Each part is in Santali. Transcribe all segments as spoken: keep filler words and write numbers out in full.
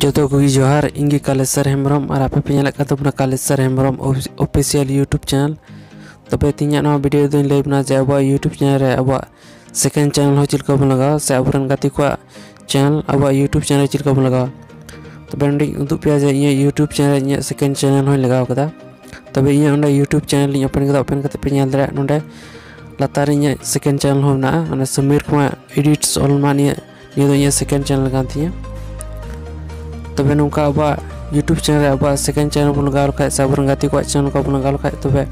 ᱡᱚᱛᱚ ᱠᱚᱜᱮ ᱡᱚᱦᱟᱨ, ᱤᱧ ᱜᱮ ᱠᱟᱞᱮᱥᱚᱨ ᱦᱮᱢᱵᱨᱚᱢ ᱟᱨ ᱟᱯᱮ ᱯᱮ ᱧᱮᱞᱮᱫ ᱠᱟᱱ ᱛᱟᱵᱚᱱᱟ ᱠᱟᱞᱮᱥᱚᱨ ᱦᱮᱢᱵᱨᱚᱢ ᱚᱯᱷᱤᱥᱤᱭᱟᱞ YouTube ᱪᱮᱱᱮᱞ᱾ ᱛᱚᱵᱮ ᱛᱮᱦᱮᱧᱟᱜ ᱱᱚᱣᱟ ᱵᱷᱤᱰᱤᱭᱳ ᱫᱚᱧ ᱞᱟᱹᱭ ᱵᱚᱱᱟ ᱡᱮ ᱟᱵᱚᱣᱟᱜ YouTube ᱪᱮᱱᱮᱞ ᱨᱮ ᱟᱵᱚᱣᱟᱜ ᱥᱮᱠᱮᱱᱰ ᱪᱮᱱᱮᱞ ᱦᱚᱸ ᱪᱮᱫ ᱞᱮᱠᱟ ᱵᱚᱱ ᱞᱟᱜᱟᱣᱟ ᱥᱮ ᱟᱵᱚᱨᱮᱱ ᱜᱟᱛᱮ ᱠᱚᱣᱟᱜ ᱪᱮᱱᱮᱞ ᱟᱵᱚᱣᱟᱜ YouTube ᱪᱮᱱᱮᱞ ᱨᱮ ᱪᱮᱫ ᱞᱮᱠᱟ ᱵᱚᱱ ᱞᱟᱜᱟᱣᱟ᱾ ᱛᱚᱵᱮ ᱱᱚᱸᱰᱮᱧ ᱩᱫᱩᱜ ᱯᱮᱭᱟ ᱡᱮ ᱤᱧᱟᱹᱜ YouTube ᱪᱮᱱᱮᱞ ᱨᱮ ᱤᱧᱟᱹᱜ ᱥᱮᱠᱮᱱᱰ ᱪᱮᱱᱮᱞ ᱦᱚᱸᱧ ᱞᱟᱜᱟᱣ ᱠᱟᱫᱟ᱾ ᱛᱚᱵᱮ ᱤᱧᱟᱹᱜ ᱚᱸᱰᱮ YouTube ᱪᱮᱱᱮᱞ ᱤᱧ ᱳᱯᱮᱱ ᱠᱮᱫᱟ᱾ ᱳᱯᱮᱱ ᱠᱟᱛᱮ ᱯᱮ ᱧᱮᱞ ᱫᱟᱲᱮᱭᱟᱜᱼᱟ, ᱱᱚᱸᱰᱮ ᱞᱟᱛᱟᱨ ᱨᱮ ᱤᱧᱟᱹᱜ ᱥᱮᱠᱮᱱᱰ ᱪᱮᱱᱮᱞ ᱦᱚᱸ ᱢᱮᱱᱟᱜᱼᱟ, ᱚᱱᱟ ᱥᱚᱢᱤᱨ ᱠᱩᱢᱟᱨ ᱮᱰᱤᱴᱥ ᱚᱞ ᱢᱟ ᱱᱤᱭᱟᱹ, ᱱᱤᱭᱟᱹ ᱫᱚ ᱤᱧᱟᱹᱜ ᱥᱮᱠᱮᱱᱰ ᱪᱮᱱᱮᱞ ᱠᱟᱱ ᱛᱤᱧᱟᱹ᱾ ᱛᱚᱵᱮ ᱱᱚᱝᱠᱟ ᱟᱵᱚᱣᱟᱜ YouTube ᱪᱮᱱᱮᱞ ᱨᱮ ᱟᱵᱚᱣᱟᱜ ᱥᱮᱠᱮᱱᱰ ᱪᱮᱱᱮᱞ ᱵᱚᱱ ᱞᱟᱜᱟᱣ ᱞᱮᱠᱷᱟᱡ ᱥᱮ ᱟᱵᱚᱨᱮᱱ ᱜᱟᱛᱮ ᱠᱚᱣᱟᱜ ᱪᱮᱱᱮᱞ ᱠᱚ ᱵᱚᱱ ᱞᱟᱜᱟᱣ ᱞᱮᱠᱷᱟᱡ, ᱛᱚᱵᱮ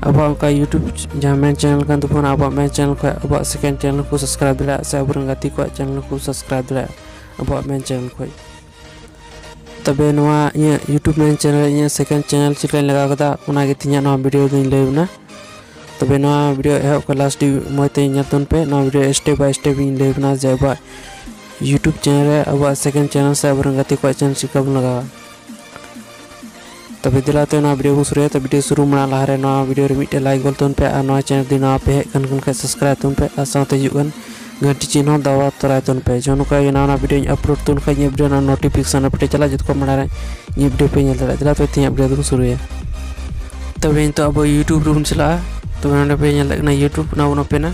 ᱟᱵᱚᱣᱟᱜ ᱚᱱᱠᱟ YouTube ᱡᱟᱦᱟᱸ ᱢᱮᱱ ᱪᱮᱱᱮᱞ ᱠᱟᱱ ᱛᱟᱵᱚᱱᱟ, ᱟᱵᱚᱣᱟᱜ ᱢᱮᱱ ᱪᱮᱱᱮᱞ ᱠᱷᱚᱡ ᱟᱵᱚᱣᱟᱜ ᱥᱮᱠᱮᱱᱰ ᱪᱮᱱᱮᱞ ᱠᱚ ᱥᱟᱵᱥᱠᱨᱟᱭᱤᱵ ᱫᱟᱲᱮᱭᱟᱜᱼᱟ ᱥᱮ ᱟᱵᱚᱨᱮᱱ ᱜᱟᱛᱮ ᱠᱚᱣᱟᱜ ᱪᱮᱱᱮᱞ ᱠᱚ ᱥᱟᱵᱥᱠᱨᱟᱭᱤᱵ ᱫᱟᱲᱮᱭᱟᱜᱼᱟ ᱟᱵᱚᱣᱟᱜ ᱢᱮᱱ ᱪᱮᱱᱮᱞ ᱠᱷᱚᱡ᱾ ᱛᱚᱵᱮ ᱱᱚᱣᱟ ᱤᱧᱟᱹᱜ YouTube ᱢᱮᱱ ᱪᱮᱱᱮᱞ ᱨᱮ ᱤᱧᱟᱹᱜ ᱥᱮᱠᱮᱱᱰ ᱪᱮᱱᱮᱞ ᱪᱮᱫ ᱞᱮᱠᱟᱧ ᱞᱟᱜᱟᱣ ᱠᱟᱫᱟ, ᱚᱱᱟᱜᱮ ᱛᱮᱦᱮᱧᱟᱜ ᱱᱚᱣᱟ ᱵᱷᱤᱰᱤᱭᱳ ᱫᱚᱧ ᱞᱟᱹᱭ ᱵᱚᱱᱟ᱾ ᱛᱚᱵᱮ ᱱᱚᱣᱟ ᱵᱷᱤᱰᱤᱭᱳ ᱮᱦᱚᱵ ᱠᱷᱚᱱ ᱞᱟᱥᱴ ᱢᱚᱡᱽ ᱛᱮ ᱧᱮᱞ ᱛᱟᱵᱚᱱ ᱯᱮ᱾ ᱱᱚᱣᱟ ᱵᱷᱤᱰᱤᱭᱳ step by step ᱤᱧ ᱞᱟᱹᱭ ᱵᱚᱱᱟ ᱡᱮ ᱟᱵᱚᱣᱟᱜ YouTube ᱪᱮᱱᱮᱞ ᱨᱮ ᱟᱵᱚᱣᱟᱜ ᱥᱮᱠᱮᱱᱰ ᱪᱮᱱᱮᱞ ᱥᱮ ᱟᱵᱚᱨᱮᱱ ᱜᱟᱛᱮ ᱠᱚᱣᱟᱜ ᱪᱮᱱᱮᱞ ᱪᱮᱫ ᱞᱮᱠᱟ ᱵᱚᱱ ᱞᱟᱜᱟᱣᱟ᱾ ᱛᱚᱵᱮ ᱫᱮᱞᱟ ᱛᱚ ᱱᱚᱣᱟ ᱵᱷᱤᱰᱤᱭᱳ ᱵᱚᱱ ᱥᱩᱨᱩᱭᱟ᱾ ᱛᱚ ᱵᱷᱤᱰᱤᱭᱳ ᱥᱩᱨᱩ ᱢᱟᱲᱟᱝ ᱞᱟᱦᱟᱨᱮ ᱱᱚᱣᱟ ᱵᱷᱤᱰᱤᱭᱳ ᱨᱮ ᱢᱤᱫᱴᱮᱡ ᱞᱟᱭᱤᱠ ᱜᱚᱫ ᱛᱟᱵᱚᱱ ᱯᱮ ᱟᱨ ᱱᱚᱣᱟ ᱪᱮᱱᱮᱞ ᱡᱩᱫᱤ ᱱᱟᱣᱟ ᱯᱮ ᱦᱮᱡ ᱠᱟᱱ ᱠᱷᱟᱱ ᱥᱟᱵᱥᱠᱨᱟᱭᱤᱵ ᱛᱟᱵᱚᱱ ᱯᱮ ᱟᱨ ᱥᱟᱶᱛᱮ ᱦᱤᱡᱩᱜ ᱠᱟᱱ ᱜᱷᱟᱹᱱᱴᱤ ᱪᱤᱱᱦᱟᱹ ᱫᱟᱵᱟᱣ ᱛᱚᱨᱟᱭ ᱛᱟᱵᱚᱱ ᱯᱮ᱾ ᱡᱮ ᱱᱚᱝᱠᱟ ᱜᱮ ᱱᱟᱣᱟ ᱱᱟᱣᱟ ᱵᱷᱤᱰᱤᱭᱳᱧ ᱟᱯᱞᱳᱰ ᱛᱟᱵᱚᱱ ᱠᱷᱟᱡ ᱤᱧᱟᱹᱜ ᱵᱷᱤᱰᱤᱭᱳ ᱨᱮᱱᱟᱜ ᱱᱳᱴᱤᱯᱷᱤᱠᱮᱥᱚᱱ ᱟᱯᱮ ᱴᱷᱮᱱ ᱪᱟᱞᱟᱜ, ᱡᱚᱛᱚ ᱠᱷᱚᱱ ᱢᱟᱲᱟᱝ ᱨᱮ ᱤᱧᱟᱹᱜ ᱵᱷᱤᱰᱤᱭᱳ ᱯᱮ ᱧᱮᱞ ᱫᱟᱲᱮᱭᱟᱜᱼᱟ᱾ ᱫᱮᱞᱟ ᱛᱚᱵᱮ ᱛᱮᱦᱮᱧᱟᱜ ᱵᱷᱤᱰᱤᱭᱳ ᱫᱚᱵᱚᱱ ᱥᱩᱨᱩᱭᱟ᱾ ᱛᱚᱵᱮ ᱱᱤᱛᱚᱜ ᱟᱵᱚ YouTube ᱨᱮᱵᱚᱱ ᱪᱟᱞᱟᱜᱼᱟ᱾ ᱛᱚᱵᱮ ᱱᱚᱰᱮ ᱯᱮ ᱧᱮᱞ ᱫᱟᱲᱮᱭᱟᱜ ᱠᱟᱱᱟ YouTube, ᱚᱱᱟ ᱵᱚᱱ ᱳᱯᱮᱱᱟ᱾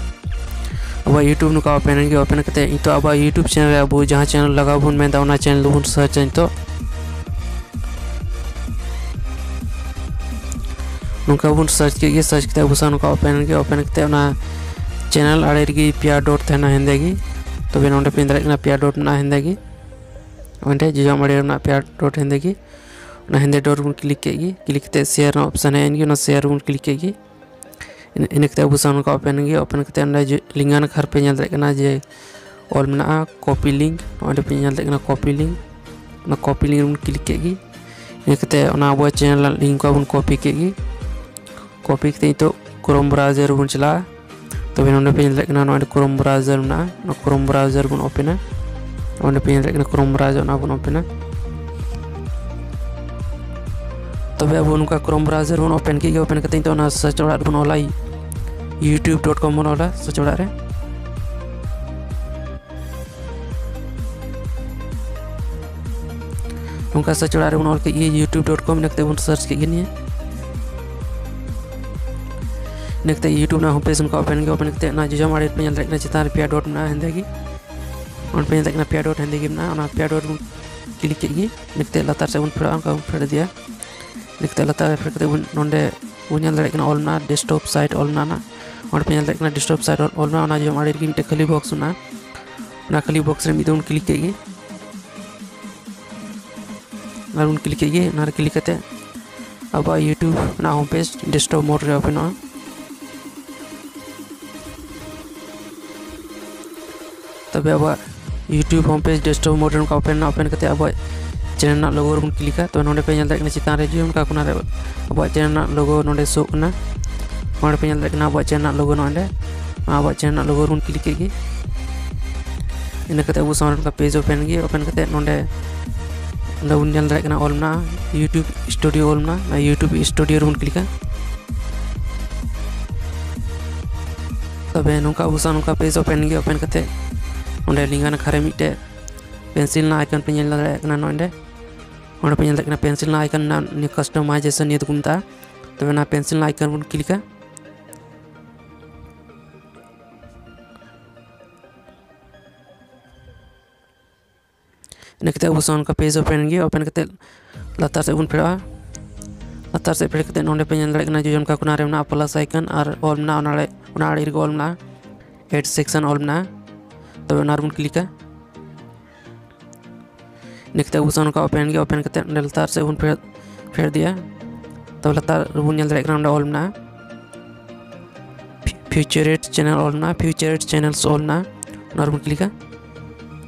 ᱟᱵᱚᱣᱟᱜ YouTube ᱱᱚᱝᱠᱟ ᱳᱯᱮᱱ ᱮᱱ ᱜᱮ᱾ ᱳᱯᱮᱱ ᱠᱟᱛᱮ ᱱᱤᱛᱚᱜ ᱟᱵᱚᱣᱟᱜ YouTube ᱪᱮᱱᱮᱞ ᱨᱮ ᱟᱵᱚ ᱡᱟᱦᱟᱸ ᱪᱮᱱᱮᱞ ᱞᱟᱜᱟᱣ ᱵᱚᱱ ᱢᱮᱱᱫᱟ ᱚᱱᱟ ᱪᱮᱱᱮᱞ ᱫᱚᱵᱚᱱ ᱥᱟᱨᱪᱟ ᱱᱤᱛᱚᱜ᱾ ᱱᱚᱝᱠᱟ ᱵᱚᱱ ᱥᱟᱨᱪ ᱠᱮᱫ ᱜᱮ᱾ ᱥᱟᱨᱪ ᱠᱟᱛᱮ ᱟᱵᱚ ᱥᱟᱶ ᱱᱚᱝᱠᱟ ᱳᱯᱮᱱ ᱮᱱ ᱜᱮ᱾ ᱳᱯᱮᱱ ᱠᱟᱛᱮ ᱚᱱᱟ ᱪᱮᱱᱮᱞ ᱟᱲᱮ ᱨᱮᱜᱮ ᱯᱮᱭᱟ ᱰᱚᱴ ᱛᱟᱦᱮᱱᱟ ᱦᱮᱸᱫᱮ ᱜᱮ᱾ ᱛᱚᱵᱮ ᱱᱚᱰᱮ ᱯᱮ ᱧᱮᱞ ᱫᱟᱲᱮᱭᱟᱜ ᱠᱟᱱᱟ ᱯᱮᱭᱟ ᱰᱚᱴ ᱢᱮᱱᱟᱜᱼᱟ ᱦᱮᱸᱫᱮ ᱜᱮ᱾ ᱚᱸᱰᱮ ᱡᱚᱡᱚᱢ ᱟᱲᱮ ᱨᱮᱱᱟᱜ ᱯᱮᱭᱟ ᱰᱚᱴ ᱦᱮᱸᱫᱮ ᱜᱮ, ᱚᱱᱟ ᱦᱮᱸᱫᱮ ᱰᱚᱴ ᱵᱚᱱ ᱠᱞᱤᱠ ᱠᱮᱫ ᱜᱮ᱾ ᱠᱞᱤᱠ ᱠᱟᱛᱮ ᱥᱮᱭᱟᱨ ᱨᱮᱱᱟᱜ ᱚᱯᱥᱟᱱ ᱦᱮᱡ ᱮᱱ ᱜᱮ, ᱚᱱᱟ ᱥᱮᱭᱟᱨ ᱵᱚᱱ ᱠᱞᱤᱠ ᱠᱮᱫ ᱜᱮ᱾ ᱤᱱᱟᱹ, ᱤᱱᱟᱹ ᱠᱟᱛᱮ ᱟᱵᱚ ᱥᱟᱶ ᱱᱚᱝᱠᱟ ᱳᱯᱮᱱ ᱮᱱ ᱜᱮ᱾ ᱳᱯᱮᱱ ᱠᱟᱛᱮ ᱚᱸᱰᱮ ᱡᱮ ᱞᱤᱸᱜᱟ ᱱᱟᱠᱷᱟ ᱨᱮ ᱯᱮ ᱧᱮᱞ ᱫᱟᱲᱮᱭᱟᱜ ᱠᱟᱱᱟ ᱡᱮ ᱚᱞ ᱢᱮᱱᱟᱜᱼᱟ ᱠᱚᱯᱤ ᱞᱤᱝᱠ, ᱱᱚᱜᱼᱚᱭ ᱯᱮ ᱧᱮᱞ ᱫᱟᱲᱮᱭᱟᱜ ᱠᱟᱱᱟ ᱠᱚᱯᱤ ᱞᱤᱝᱠ᱾ ᱚᱱᱟ ᱠᱚᱯᱤ ᱞᱤᱝᱠ ᱨᱮᱵᱚᱱ ᱠᱞᱤᱠ ᱠᱮᱫ ᱜᱮ᱾ ᱤᱱᱟᱹ ᱠᱟᱛᱮ ᱚᱱᱟ ᱟᱵᱚᱣᱟᱜ ᱪᱮᱱᱮᱞ ᱨᱮᱱᱟᱜ ᱞᱤᱝᱠ ᱠᱚ ᱵᱚᱱ ᱠᱚᱯᱤ ᱠᱮᱫ ᱜᱮ᱾ ᱠᱚᱯᱤ ᱠᱟᱛᱮ ᱱᱤᱛᱚᱜ ᱠᱨᱳᱢ ᱵᱨᱟᱣᱡᱟᱨ ᱨᱮᱵᱚᱱ ᱪᱟᱞᱟᱜᱼᱟ᱾ ᱛᱚᱵᱮ ᱱᱚᱰᱮ ᱯᱮ ᱧᱮᱞ ᱫᱟᱲᱮᱭᱟᱜ ᱠᱟᱱᱟ, ᱱᱚᱜᱼᱚᱭ ᱠᱨᱳᱢ ᱵᱨᱟᱣᱡᱟᱨ ᱢᱮᱱᱟᱜᱼᱟ, ᱚᱱᱟ ᱠᱨᱳᱢ ᱵᱨᱟᱣᱡᱟᱨ ᱵᱚᱱ ᱳᱯᱮᱱᱟ᱾ ᱚᱸᱰᱮ ᱯᱮ ᱧᱮᱞ ᱫᱟᱲᱮᱭᱟᱜ ᱠᱟᱱᱟ ᱠᱨᱳᱢ ᱵᱨᱟᱣᱡᱟᱨ, ᱚᱱᱟ ᱵᱚᱱ ᱳᱯᱮᱱᱟ᱾ ᱛᱚᱵᱮ ᱟᱵᱚ ᱱᱚᱝᱠᱟ ᱠᱨᱳᱢ ᱵᱨᱟᱣᱡᱟᱨ ᱵᱚᱱ ᱳᱯᱮᱱ ᱠᱮᱫ ᱜᱮ᱾ ᱳᱯᱮᱱ ᱠᱟᱛᱮ ᱱᱤᱛᱚᱜ ᱚᱱᱟ ᱥᱟᱨᱪ ᱚᱲᱟᱜ ᱨᱮᱵᱚᱱ ᱚᱞᱟ, YouTube dot com ᱵᱚᱱ ᱚᱞᱟ ᱥᱟᱨᱪ ᱚᱲᱟᱜ ᱨᱮ᱾ ᱱᱚᱝᱠᱟ search ᱚᱲᱟᱜ ᱨᱮᱵᱚᱱ ᱚᱞ ᱠᱮᱫ ᱜᱮ YouTube dot com, ᱤᱱᱟᱹ ᱠᱟᱛᱮ ᱵᱚᱱ search ᱠᱮᱫ ᱜᱮ ᱱᱤᱭᱟᱹ᱾ ᱤᱱᱟᱹ ᱠᱟᱛᱮ YouTube ᱨᱮᱱᱟᱜ home page ᱱᱚᱝᱠᱟ open ᱜᱮ, open ᱠᱟᱛᱮ ᱚᱱᱟ ᱡᱚᱡᱚᱢ ᱟᱲᱮ ᱨᱮ ᱯᱮ ᱧᱮᱞ ᱫᱟᱲᱮᱭᱟᱜ ᱠᱟᱱᱟ ᱪᱮᱛᱟᱱ ᱨᱮ ᱯᱮᱭᱟ dot ᱢᱮᱱᱟᱜᱼᱟ ᱦᱮᱸᱫᱮ ᱜᱮ᱾ ᱚᱸᱰᱮ ᱯᱮ ᱧᱮᱞ ᱫᱟᱲᱮᱭᱟᱜ ᱠᱟᱱᱟ ᱯᱮᱭᱟ dot ᱦᱮᱸᱫᱮ ᱜᱮ ᱢᱮᱱᱟᱜᱼᱟ, ᱚᱱᱟ ᱯᱮᱭᱟ dot ᱵᱚᱱ click ᱠᱮᱫ ᱜᱮ᱾ ᱤᱱᱟᱹ ᱠᱟᱛᱮ ᱞᱟᱛᱟᱨ ᱥᱮᱫ ᱵᱚᱱ ᱯᱷᱮᱰᱚᱜᱼᱟ, ᱚᱱᱠᱟ ᱵᱚᱱ ᱯᱷᱮᱰ ᱤᱫᱤᱭᱟ᱾ ᱤᱱᱟᱹ ᱠᱟᱛᱮ ᱞᱟᱛᱟᱨ ᱨᱮ ᱯᱷᱮᱰ ᱠᱟᱛᱮ ᱵᱚᱱ ᱱᱚᱸᱰᱮ ᱵᱚᱱ ᱧᱮᱞ ᱫᱟᱲᱮᱭᱟᱜ ᱠᱟᱱᱟ ᱚᱞ ᱢᱮᱱᱟᱜᱼᱟ desktop site ᱚᱞ ᱢᱮᱱᱟᱜᱼᱟ᱾ ᱚᱸᱰᱮ ᱯᱮ ᱧᱮᱞ ᱫᱟᱲᱮᱭᱟᱜ ᱠᱟᱱᱟ desktop site ᱚᱞ ᱢᱮᱱᱟᱜᱼᱟ, ᱚᱱᱟ ᱡᱚᱡᱚᱢ ᱟᱲᱮ ᱨᱮᱜᱮ ᱢᱤᱫᱴᱮᱱ ᱠᱷᱟᱹᱞᱤ box ᱢᱮᱱᱟᱜᱼᱟ᱾ ᱚᱱᱟ ᱠᱷᱟᱹᱞᱤ box ᱨᱮ ᱢᱤᱫ ᱫᱚᱢ click ᱠᱮᱫ ᱜᱮ᱾ ᱟᱨ ᱵᱚᱱ click ᱠᱮᱫ ᱜᱮ, ᱚᱱᱟ ᱨᱮ click ᱠᱟᱛᱮ ᱟᱵᱚᱣᱟᱜ YouTube ᱨᱮᱱᱟᱜ home page desktop mode ᱨᱮ openᱚᱜᱼᱟ᱾ ᱛᱚᱵᱮ ᱟᱵᱚᱣᱟᱜ YouTube home page desktop mode ᱨᱮ ᱱᱚᱝᱠᱟ open ᱮᱱᱟ, open ᱠᱟᱛᱮ ᱟᱵᱚᱣᱟᱜ channel ᱨᱮᱱᱟᱜ logo ᱨᱮᱵᱚᱱ clickᱟ᱾ ᱛᱚᱵᱮ ᱱᱚᱰᱮ ᱯᱮ ᱧᱮᱞ ᱫᱟᱲᱮᱭᱟᱜ ᱠᱟᱱᱟ ᱪᱮᱛᱟᱱ ᱨᱮ ᱡᱮ ᱚᱱᱠᱟ ᱠᱚᱱᱟ ᱨᱮ ᱟᱵᱚᱣᱟᱜ channel ᱨᱮᱱᱟᱜ logo ᱱᱚᱰᱮ ᱥᱳᱜ ᱠᱟᱱᱟ᱾ ᱱᱚᱰᱮ ᱯᱮ ᱧᱮᱞ ᱫᱟᱲᱮᱭᱟᱜ ᱠᱟᱱᱟ ᱟᱵᱚᱣᱟᱜ channel ᱨᱮᱱᱟᱜ logo ᱱᱚᱰᱮ, ᱟᱵᱚᱣᱟᱜ channel ᱨᱮᱱᱟᱜ logo ᱨᱮᱵᱚᱱ click ᱠᱮᱫ ᱜᱮ᱾ ᱤᱱᱟᱹ ᱠᱟᱛᱮ ᱟᱵᱚ ᱥᱟᱢᱟᱝ ᱨᱮ ᱱᱚᱝᱠᱟ page open ᱜᱮ, open ᱠᱟᱛᱮ ᱱᱚᱰᱮ, ᱱᱚᱰᱮ ᱵᱚᱱ ᱧᱮᱞ ᱫᱟᱲᱮᱭᱟᱜ ᱠᱟᱱᱟ ᱚᱞ ᱢᱮᱱᱟᱜᱼᱟ YouTube Studio ᱚᱞ ᱢᱮᱱᱟᱜᱼᱟ, ᱚᱱᱟ YouTube Studio ᱨᱮᱵᱚᱱ clickᱟ᱾ ᱛᱚᱵᱮ ᱱᱚᱝᱠᱟ ᱟᱵᱚ ᱥᱟᱢᱟᱝ ᱱᱚᱝᱠᱟ page open ᱜᱮ, open ᱠᱟᱛᱮ ᱚᱸᱰᱮ ᱞᱮᱸᱜᱟ ᱱᱟᱠᱷᱟ ᱨᱮ ᱢᱤᱫᱴᱮᱡ pencil ᱨᱮᱱᱟᱜ icon ᱯᱮ ᱧᱮᱞ ᱫᱟᱲᱮᱭᱟᱜ ᱠᱟᱱᱟ ᱱᱚᱰᱮ᱾ ᱚᱸᱰᱮ ᱯᱮ ᱧᱮᱞ ᱫᱟᱲᱮᱭᱟᱜ ᱠᱟᱱᱟ pencil ᱨᱮᱱᱟᱜ icon ᱨᱮᱱᱟᱜ ᱱᱤᱭᱟᱹ customization ᱱᱤᱭᱟᱹ ᱫᱚᱠᱚ ᱢᱮᱛᱟᱜᱼᱟ᱾ ᱛᱚᱵᱮ ᱚᱱᱟ pencil ᱨᱮᱱᱟᱜ icon ᱵᱚᱱ clickᱟ᱾ ᱤᱱᱟᱹ ᱠᱟᱛᱮ ᱟᱵᱚ ᱥᱟᱢᱟᱝ ᱱᱚᱝᱠᱟ page open ᱜᱮ, open ᱠᱟᱛᱮ ᱞᱟᱛᱟᱨ ᱥᱮᱫ ᱵᱚᱱ ᱯᱷᱮᱰᱚᱜᱼᱟ᱾ ᱞᱟᱛᱟᱨ ᱥᱮᱫ ᱯᱷᱮᱰ ᱠᱟᱛᱮ ᱱᱚᱰᱮ ᱯᱮ ᱧᱮᱞ ᱫᱟᱲᱮᱭᱟᱜ ᱠᱟᱱᱟ ᱡᱚᱡᱚᱢ ᱱᱟᱠᱷᱟ ᱠᱚᱱᱟ ᱨᱮ ᱢᱮᱱᱟᱜᱼᱟ plus icon ᱟᱨ ᱚᱞ ᱢᱮᱱᱟᱜᱼᱟ, ᱚᱱᱟ ᱟᱲᱮ, ᱚᱱᱟ ᱟᱲᱮ ᱨᱮᱜᱮ ᱚᱞ ᱢᱮᱱᱟᱜᱼᱟ, add section ᱚᱞ ᱢᱮᱱᱟᱜᱼᱟ᱾ ᱛᱚᱵᱮ ᱚᱱᱟ ᱨᱮᱵᱚᱱ clickᱟ᱾ ᱤᱱᱟᱹ ᱠᱟᱛᱮ ᱟᱵᱚ ᱥᱟᱢᱟᱝ ᱱᱚᱝᱠᱟ open ᱜᱮ, open ᱠᱟᱛᱮ ᱚᱸᱰᱮ ᱞᱟᱛᱟᱨ ᱥᱮᱫ ᱵᱚᱱ ᱯᱷᱮᱰ, ᱯᱷᱮᱰ ᱤᱫᱤᱭᱟ᱾ ᱛᱚᱵᱮ ᱞᱟᱛᱟᱨ ᱨᱮᱵᱚᱱ ᱧᱮᱞ ᱫᱟᱲᱮᱭᱟᱜ ᱠᱟᱱᱟ ᱚᱸᱰᱮ ᱚᱞ ᱢᱮᱱᱟᱜᱼᱟ Featured Channel ᱚᱞ ᱢᱮᱱᱟᱜᱼᱟ, Featured Channels ᱚᱞ ᱢᱮᱱᱟᱜᱼᱟ, ᱚᱱᱟ ᱨᱮᱵᱚᱱ clickᱟ᱾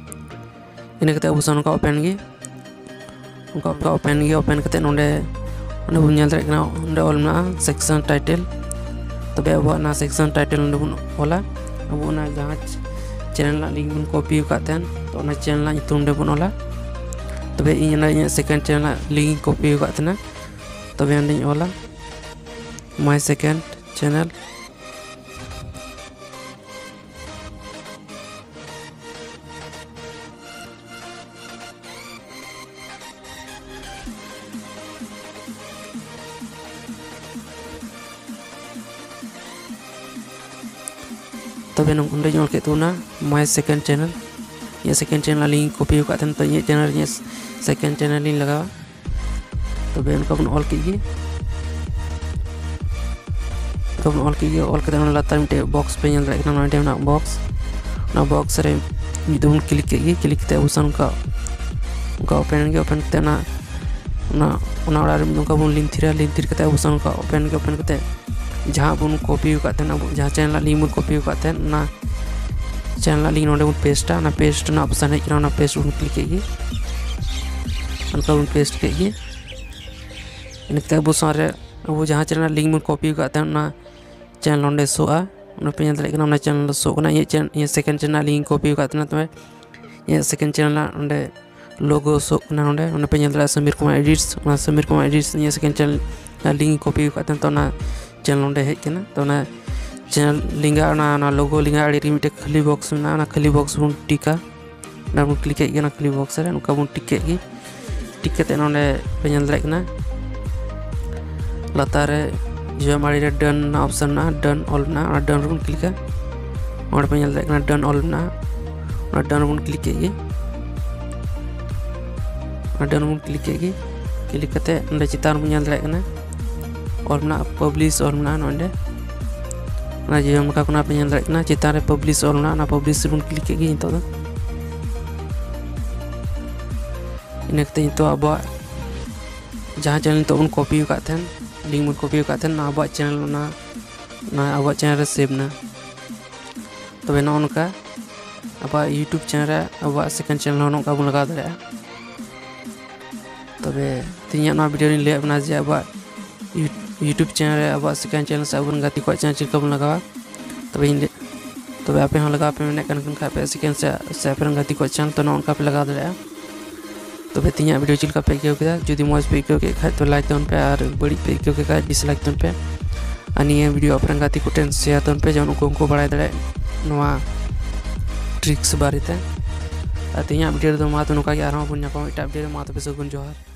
ᱤᱱᱟᱹ ᱠᱟᱛᱮ ᱟᱵᱚ ᱥᱟᱢᱟᱝ ᱱᱚᱝᱠᱟ open ᱜᱮ, ᱚᱱᱠᱟ, ᱚᱱᱠᱟ open ᱜᱮ, open ᱠᱟᱛᱮ ᱱᱚᱰᱮ, ᱚᱸᱰᱮ ᱵᱚᱱ ᱧᱮᱞ ᱫᱟᱲᱮᱭᱟᱜ ᱠᱟᱱᱟ ᱚᱸᱰᱮ ᱚᱞ ᱢᱮᱱᱟᱜᱼᱟ section title᱾ ᱛᱚᱵᱮ ᱟᱵᱚᱣᱟᱜ ᱚᱱᱟ section title ᱚᱸᱰᱮ ᱵᱚᱱ ᱚᱞᱟ᱾ ᱟᱵᱚ ᱚᱱᱟ ᱡᱟᱦᱟᱸ channel ᱨᱮᱱᱟᱜ link ᱵᱚᱱ copy ᱟᱠᱟᱫ ᱛᱟᱦᱮᱱ, ᱛᱚ ᱚᱱᱟ channel ᱨᱮᱱᱟᱜ ᱧᱩᱛᱩᱢ ᱚᱸᱰᱮ ᱵᱚᱱ ᱚᱞᱟ᱾ ᱛᱚᱵᱮ ᱤᱧ ᱚᱱᱟ ᱤᱧᱟᱹᱜ second channel ᱨᱮᱱᱟᱜ link ᱤᱧ copy ᱟᱠᱟᱫ ᱛᱟᱦᱮᱱᱟ, ᱛᱚᱵᱮ ᱚᱸᱰᱮᱧ ᱚᱞᱟ My Second Channel᱾ ᱛᱚᱵᱮ ᱱᱚᱝ-, ᱚᱸᱰᱮᱧ ᱚᱞ ᱠᱮᱫ ᱛᱟᱵᱚᱱᱟ my second channel᱾ ᱤᱧᱟᱹᱜ second channel ᱞᱤᱧ copy ᱟᱠᱟᱫ ᱛᱟᱦᱮᱱ, ᱛᱚ ᱤᱧᱟᱹᱜ channel ᱨᱮ ᱤᱧᱟᱹᱜ second channel ᱞᱤᱧ ᱞᱟᱜᱟᱣᱟ᱾ ᱛᱚᱵᱮ ᱚᱱᱠᱟ ᱵᱚᱱ ᱚᱞ ᱠᱮᱫ ᱜᱮ᱾ ᱚᱱᱠᱟ ᱵᱚᱱ ᱚᱞ ᱠᱮᱫ ᱜᱮ᱾ ᱚᱞ ᱠᱟᱛᱮ ᱚᱱᱟ ᱞᱟᱛᱟᱨ ᱢᱤᱫᱴᱮᱡ box ᱯᱮ ᱧᱮᱞ ᱫᱟᱲᱮᱭᱟᱜ ᱠᱟᱱᱟ, ᱱᱚᱰᱮ ᱢᱮᱱᱟᱜ box᱾ ᱚᱱᱟ box ᱨᱮ ᱢᱤᱫ ᱫᱚᱢ ᱵᱚᱱ click ᱠᱮᱫ ᱜᱮ᱾ Click ᱠᱟᱛᱮ ᱟᱵᱚ ᱥᱟᱶ ᱚᱱᱠᱟ, ᱚᱱᱠᱟ open ᱮᱱ ᱜᱮ᱾ Open ᱠᱟᱛᱮ ᱚᱱᱟ, ᱚᱱᱟ, ᱚᱱᱟ ᱚᱲᱟᱜ ᱨᱮ ᱢᱤᱫ ᱫᱚᱢ ᱚᱱᱠᱟ ᱵᱚᱱ ᱞᱤᱱ ᱛᱷᱤᱨᱟ᱾ ᱞᱤᱱ ᱛᱷᱤᱨ ᱠᱟᱛᱮ ᱟᱵᱚ ᱥᱟᱶ ᱚᱱᱠᱟ open ᱮᱱ ᱜᱮ᱾ Open ᱠᱟᱛᱮ ᱡᱟᱦᱟᱸ ᱵᱚᱱ copy ᱟᱠᱟᱫ ᱛᱟᱦᱮᱱ, ᱟᱵᱚ ᱡᱟᱦᱟᱸ channel ᱨᱮᱱᱟᱜ link ᱵᱚᱱ copy ᱟᱠᱟᱫ ᱛᱟᱦᱮᱱ, ᱚᱱᱟ channel ᱨᱮᱱᱟᱜ link ᱱᱚᱰᱮ ᱵᱚᱱ paste ᱟ᱾ ᱚᱱᱟ paste ᱨᱮᱱᱟᱜ option ᱦᱮᱡ ᱠᱟᱱᱟ, ᱚᱱᱟ paste ᱵᱚᱱ click ᱠᱮᱫ ᱜᱮ᱾ ᱚᱱᱠᱟ ᱵᱚᱱ paste ᱠᱮᱫ ᱜᱮ᱾ ᱤᱱᱟᱹ ᱠᱟᱛᱮ ᱟᱵᱚ ᱥᱟᱶ ᱨᱮ ᱟᱵᱚ ᱡᱟᱦᱟᱸ channel ᱨᱮᱱᱟᱜ link ᱵᱚᱱ copy ᱟᱠᱟᱫ ᱛᱟᱦᱮᱱ, ᱚᱱᱟ channel ᱱᱚᱰᱮ ᱥᱳᱜᱼᱟ᱾ ᱚᱱᱟ ᱯᱮ ᱧᱮᱞ ᱫᱟᱲᱮᱭᱟᱜ ᱠᱟᱱᱟ, ᱚᱱᱟ channel ᱫᱚ ᱥᱳᱜ ᱠᱟᱱᱟ᱾ ᱤᱧᱟᱹᱜ channel, ᱤᱧᱟᱹᱜ second channel ᱨᱮᱱᱟᱜ link ᱤᱧ copy ᱟᱠᱟᱫ ᱛᱟᱦᱮᱱᱟ, ᱛᱚᱵᱮ ᱤᱧᱟᱹᱜ second channel ᱨᱮᱱᱟᱜ ᱱᱚᱰᱮ logo ᱥᱳᱜ ᱠᱟᱱᱟ᱾ ᱱᱚᱰᱮ, ᱚᱱᱟ ᱯᱮ ᱧᱮᱞ ᱫᱟᱲᱮᱭᱟᱜᱼᱟ, ᱥᱚᱢᱤᱨ ᱠᱩᱢᱟᱨ Edits᱾ ᱚᱱᱟ ᱥᱚᱢᱤᱨ ᱠᱩᱢᱟᱨ Edits ᱤᱧᱟᱹᱜ second channel ᱨᱮᱱᱟᱜ link ᱤᱧ copy ᱟᱠᱟᱫ ᱛᱟᱦᱮᱱ, ᱛᱚ ᱚᱱᱟ channel ᱱᱚᱰᱮ ᱦᱮᱡ ᱠᱟᱱᱟ᱾ ᱛᱚ ᱚᱱᱟ channel ᱞᱤᱸᱜᱟ, ᱚᱱᱟ, ᱚᱱᱟ logo ᱞᱤᱸᱜᱟ ᱟᱲᱮ ᱨᱮ ᱢᱤᱫᱴᱮᱡ ᱠᱷᱟᱹᱞᱤ box ᱢᱮᱱᱟᱜᱼᱟ, ᱚᱱᱟ ᱠᱷᱟᱹᱞᱤ box ᱵᱚᱱ ᱴᱤᱠᱟ᱾ ᱚᱱᱟ ᱵᱚᱱ click ᱮᱫ ᱜᱮᱭᱟ, ᱚᱱᱟ ᱠᱷᱟᱹᱞᱤ box ᱨᱮ ᱚᱱᱠᱟ ᱵᱚᱱ ᱴᱤᱠ ᱠᱮᱫ ᱜᱮ᱾ ᱴᱤᱠ ᱠᱟᱛᱮ ᱱᱚᱰᱮ ᱯᱮ ᱧᱮᱞ ᱫᱟᱲᱮᱭᱟᱜ ᱠᱟᱱᱟ, ᱞᱟᱛᱟᱨ ᱨᱮ ᱡᱚᱡᱚᱢ ᱟᱲᱮ ᱨᱮ done ᱨᱮᱱᱟᱜ option ᱢᱮᱱᱟᱜᱼᱟ, done all ᱢᱮᱱᱟᱜᱼᱟ, ᱚᱱᱟ done ᱨᱮᱵᱚᱱ click ᱟ᱾ ᱚᱸᱰᱮ ᱯᱮ ᱧᱮᱞ ᱫᱟᱲᱮᱭᱟᱜ ᱠᱟᱱᱟ done all ᱢᱮᱱᱟᱜᱼᱟ, ᱚᱱᱟ done ᱨᱮᱵᱚᱱ click ᱠᱮᱫ ᱜᱮ᱾ ᱚᱱᱟ done ᱨᱮᱵᱚᱱ click ᱠᱮᱫ ᱜᱮ᱾ Click ᱠᱟᱛᱮ ᱱᱚᱰᱮ ᱪᱮᱛᱟᱱ ᱨᱮᱵᱚᱱ ᱧᱮᱞ ᱫᱟᱲᱮᱭᱟᱜ ᱠᱟᱱᱟ all ᱢᱮᱱᱟᱜᱼᱟ, publish all ᱢᱮᱱᱟᱜᱼᱟ ᱱᱚᱰᱮ᱾ ᱚᱱᱟ ᱡᱚᱡᱚᱢ ᱱᱟᱠᱷᱟ ᱠᱷᱚᱱᱟᱜ ᱯᱮ ᱧᱮᱞ ᱫᱟᱲᱮᱭᱟᱜ ᱠᱟᱱᱟ, ᱪᱮᱛᱟᱱ ᱨᱮ publish all ᱢᱮᱱᱟᱜᱼᱟ, ᱚᱱᱟ publish ᱨᱮᱵᱚᱱ click ᱠᱮᱫ ᱜᱮ ᱱᱤᱛᱚᱜ ᱫᱚ᱾ ᱤᱱᱟᱹ ᱠᱟᱛᱮ ᱱᱤᱛᱚᱜ ᱟᱵᱚᱣᱟᱜ ᱡᱟᱦᱟᱸ channel ᱱᱤᱛᱚᱜ ᱵᱚᱱ copy ᱟᱠᱟᱫ ᱛᱟᱦᱮᱱ, link ᱵᱚᱱ copy ᱟᱠᱟᱫ ᱛᱟᱦᱮᱱ, ᱚᱱᱟ ᱟᱵᱚᱣᱟᱜ channel, ᱚᱱᱟ, ᱚᱱᱟ ᱟᱵᱚᱣᱟᱜ channel ᱨᱮ save ᱮᱱᱟ᱾ ᱛᱚᱵᱮ ᱱᱚᱜᱼᱚ ᱱᱚᱝᱠᱟ ᱟᱵᱚᱣᱟᱜ YouTube channel ᱨᱮ ᱟᱵᱚᱣᱟᱜ second channel ᱦᱚᱸ ᱱᱚᱝᱠᱟ ᱵᱚᱱ ᱞᱟᱜᱟᱣ ᱫᱟᱲᱮᱭᱟᱜᱼᱟ᱾ ᱛᱚᱵᱮ ᱛᱮᱦᱮᱧᱟᱜ ᱱᱚᱣᱟ video ᱨᱤᱧ ᱞᱟᱹᱭᱟᱫ ᱵᱚᱱᱟ ᱡᱮ ᱟᱵᱚᱣᱟᱜ You-, YouTube channel ᱨᱮ ᱟᱵᱚᱣᱟᱜ second channel ᱥᱮ ᱟᱵᱚᱨᱮᱱ ᱜᱟᱛᱮ ᱠᱚᱣᱟᱜ channel ᱪᱮᱫ ᱞᱮᱠᱟ ᱵᱚᱱ ᱞᱟᱜᱟᱣᱟ᱾ ᱛᱚᱵᱮ ᱤᱧ ᱞᱟᱹᱭ-, ᱛᱚᱵᱮ ᱟᱯᱮ ᱦᱚᱸ ᱞᱟᱜᱟᱣ ᱯᱮ ᱢᱮᱱᱮᱫ ᱠᱟᱱ ᱠᱷᱟᱱ ᱯᱮ second ᱥᱮ, ᱥᱮ ᱟᱯᱮᱨᱮᱱ ᱜᱟᱛᱮ ᱠᱚᱣᱟᱜ channel, ᱛᱚ ᱱᱚᱜᱼᱚ ᱱᱚᱝᱠᱟ ᱯᱮ ᱞᱟᱜᱟᱣ ᱫᱟᱲᱮᱭᱟᱜᱼᱟ᱾ ᱛᱚᱵᱮ ᱛᱮᱦᱮᱧᱟᱜ video ᱪᱮᱫ ᱞᱮᱠᱟ ᱯᱮ ᱟᱹᱭᱠᱟᱹᱣ ᱠᱮᱫᱟ? ᱡᱩᱫᱤ ᱢᱚᱡᱽ ᱯᱮ ᱟᱹᱭᱠᱟᱹᱣ ᱠᱮᱫ ᱠᱷᱟᱡ ᱛᱚ like ᱛᱟᱵᱚᱱ ᱯᱮ, ᱟᱨ ᱵᱟᱹᱲᱤᱡ ᱯᱮ ᱟᱹᱭᱠᱟᱹᱣ ᱠᱮᱫ ᱠᱷᱟᱡ dislike ᱛᱟᱵᱚᱱ ᱯᱮ᱾ ᱟᱨ ᱱᱤᱭᱟᱹ video ᱟᱯᱮᱨᱮᱱ ᱜᱟᱛᱮ ᱠᱚᱴᱷᱮᱱ share ᱛᱟᱵᱚᱱ ᱯᱮ, ᱡᱮᱢᱚᱱ ᱩᱱᱠᱩ ᱦᱚᱸᱠᱚ ᱵᱟᱲᱟᱭ ᱫᱟᱲᱮᱭᱟᱜ ᱱᱚᱣᱟ tricks ᱵᱟᱨᱮᱛᱮ᱾ ᱟᱨ ᱛᱮᱦᱮᱧᱟᱜ video ᱨᱮᱫᱚ ᱢᱟ ᱛᱚ ᱱᱚᱝᱠᱟ ᱜᱮ, ᱟᱨᱦᱚᱸ ᱵᱚᱱ ᱧᱟᱯᱟᱢᱟ ᱮᱴᱟᱜ video ᱨᱮ᱾ ᱢᱟ ᱛᱚᱵᱮ ᱥᱟᱹᱜᱩᱱ ᱡᱚᱦᱟᱨ᱾